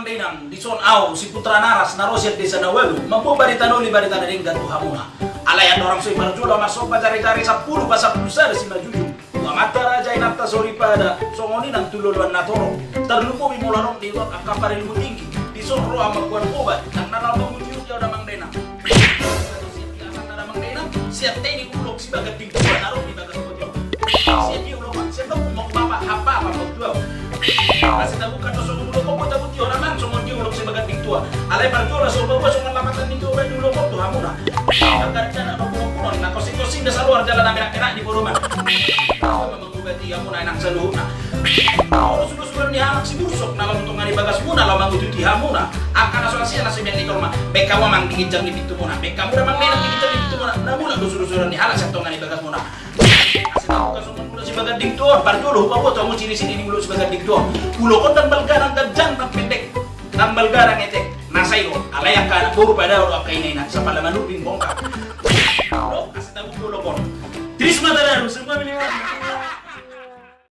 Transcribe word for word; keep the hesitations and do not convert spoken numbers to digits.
Inang, dison au, si Putra Naras, na ro sian desa na ualu, mamboan barita na uli, barita na denggan tu hamuna. Alai andorang so i, parjolo ma somba jari-jari sampulu pasampulu sada simanjujung tu amanta raja, inanta soripada, songon i nang tu loloan na torop. Tarlumobi molo adong di huta angka parilmu tinggi, dison ro au mamboan obat, nang na laho manguti-uti au damang dainang. Sian dia asal na damang dainang, sian teni ulok si Baganding Tua na ro di bagas boti on. Sian dia ulok on, sian dia ulok on, bapa, hapa, hapa, boti on. Asa tabuka do songon ulok on, bota boti on, amang, songon dia ulok si Baganding Tua. Alai parjolo so bawa songon lapatan ni tua di ulok on tu hamuna. Angka rencana do pulon-pulon, na kosing-kosing da saluar jala na merak-merak di boru ma. Mangubati hamuna, inang, saluhutna. Molo surusuran ni halak si Bursok na laho tongtong di bagasmuna laho manguti-uti hamuna, angka na so asi na so mian ni jolma, baen hamu, amang, di ginjang ni pintumuna. Baen hamu damang dainang di ginjang ni pintumuna. Na mulak do surusuran ni halak sian tonga ni bagasmuna. Asa tabuka songon ulok si Baganding Tua on, parjolo hupaboa tu hamu ciri-ciri ni ulok si Baganding Tua on. Ulok on ndang balga, ndang ganjang, ndang pendek, ndang balga, ndang etek. Na sai do, alai angka anak boru pada do, angka ina-ina, sapala manurping bongka. Asa tabuka ulok on. Tiris ma